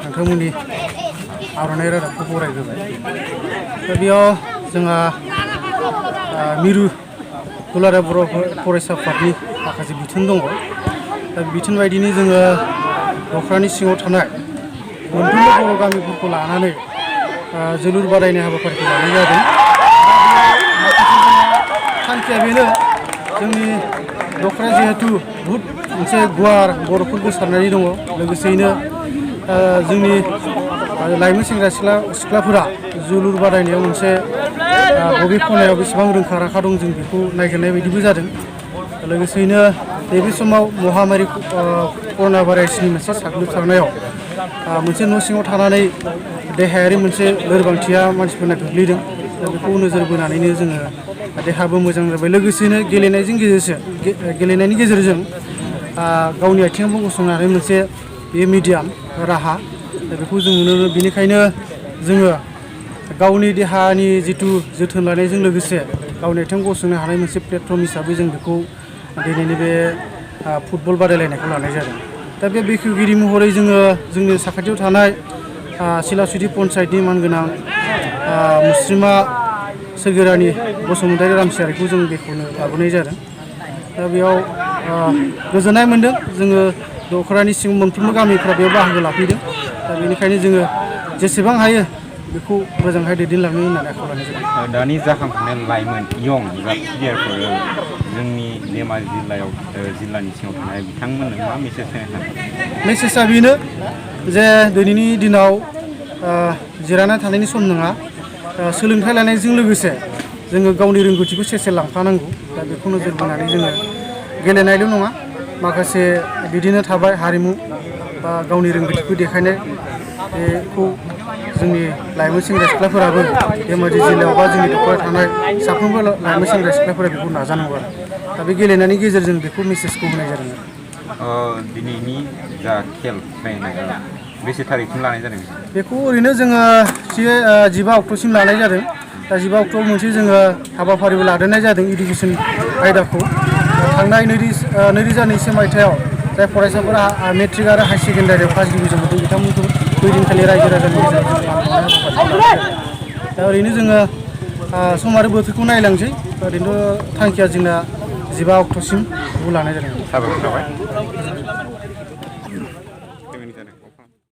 नोंथांमोननि आर'नाइ रादाबखौ बरायग्रोबाय। दा बेयाव जोंहा मिरु दुलाराय बर' फरायसा आफादनि माखासे बिथोन दङ। दा बिथोन बायदिनो जोङो दख'रानि सिङाव थानाय मोनफ्रोमबो बर' गामिफोरखौ लानानै जोलुर बादायनाय हाबाफारिखौ लानाय जादों। थांखिया बेनो जोंनि दख'रा जिहेथु बहुद मोनसे गुवार बर'फोर गोसारनानै दङ। लोगोसेयैनो जोंनि लाइमोन सेंग्रा सिख्लाफोरा जोलुर बादायनायाव मोनसे बबे खनायाव बेसेबां रोंखा राखा दं जों बेखौ नागिरनाय बायदिबो जादों। लोगोसेयैनो नैबे समाव महामारि कर'ना भाइरासनि मोनसे साग्लोबसारनायाव मोनसे न' सिङाव थानानै देहायारि मोनसे लोरबांथिया मानसिफोरना गोग्लैदों। दा बेखौ नोजोर बोनानैनो जोङो देहाबो मोजां जाबाय। लोगोसेनो गेलेनायनि गेजेरजों गावनि आथिङावबो गसंनो हानाय मोनसे बे मिडियाम राहा। दा बेखौ जों नुनो मोनो। बेनिखायनो जोङो गावनि देहानि जिथु जोथोन लानायजों लोगोसे गावनि आथिङाव गसंनो हानाय मोनसे प्लेटफर्म हिसाबै जों बेखौ दिनैनि बे फुटबल बादायलायनायखौ लानाय जादों। दा बे बेखेवगिरि महरै जोङो जोंनि साखाथियाव थानाय सिलासुरि पन्सायतनि मानगोनां मुस्रिमा सोरगोरानि बसुमतारी रामसियारिखौ जों बेखौनो लाबोनाय जादों। दा बेयाव गोजोननाय मोनदों। जोङो दख'रानि सिङाव मोनफ्रोमबो गामिफ्रा बेयाव बाहागो लाफैदों। दा बेनिखायनो जोङो जेसेबां हायो बेखौ मोजांहाय दैदेनलांनो होननानै आखायाव लानाय जादों। दानि जाखांफुनाय लाइमोन इयं प्लेयारफोर जोंनि धेमाजि जिल्लानि सिङाव थानाय बिथांमोननो मा मेसेज होनो सानो? मेसेजआ बेनो जे दिनैनि दिनाव जिरायना थानायनि सम नङा। सोलोंथाइ लानायजों लोगोसे जोङो गावनि रोंगौथिखौ सेर सेर लांफानांगौ। दा बेखौ नोजोर बोनानै जोङो गेलेनायल' नङा, माखासे बिदिनो थाबाय हारिमु बा गावनि रोंगौथिखौ देखायनाय। बेखौ जोंनि लाइमोन सेंग्रा सिख्लाफोराबो धेमाजि जिल्लायाव बा जोंनि दख'रायाव थानाय साफ्रोमबो लाइमोन सेंग्रा सिख्लाफोरा बेखौ नाजानांगौ आरो। दा बे गेलेनायनि गेजेरजों बेखौ मेसेजखौ होनाय जादों आरो। दिनैनि जा खेल नायनाय बेसे थारिखसिम लानाय जादों? बेखौ ओरैनो जोङो 15 अक्ट'सिम लानाय जादों। दा 15 अक्ट'आव मोनसे जोङो हाबाफारिबो लादेरनाय जादों इडुकेसन आयदाखौ। थांनाय 2002 मायथाइयाव जाय फरायसाफोरा मेट्रिक आरो हायार सेकेण्डारियाव फार्स्ट डिभिजन मोनदों बिथांमोनखौ बैदिनखालि रायजो राजानि गेजेराव जों मान बावनाय हाबाफारिखौ लानाय जादों। दा ओरैनो जोङो सम आरो बोथोरखौ नायलांसै। ओरैनोथ' थांखिया जोंना 15 अक्ट'सिम बेखौ लानाय जादों। साबायखर थाबाय।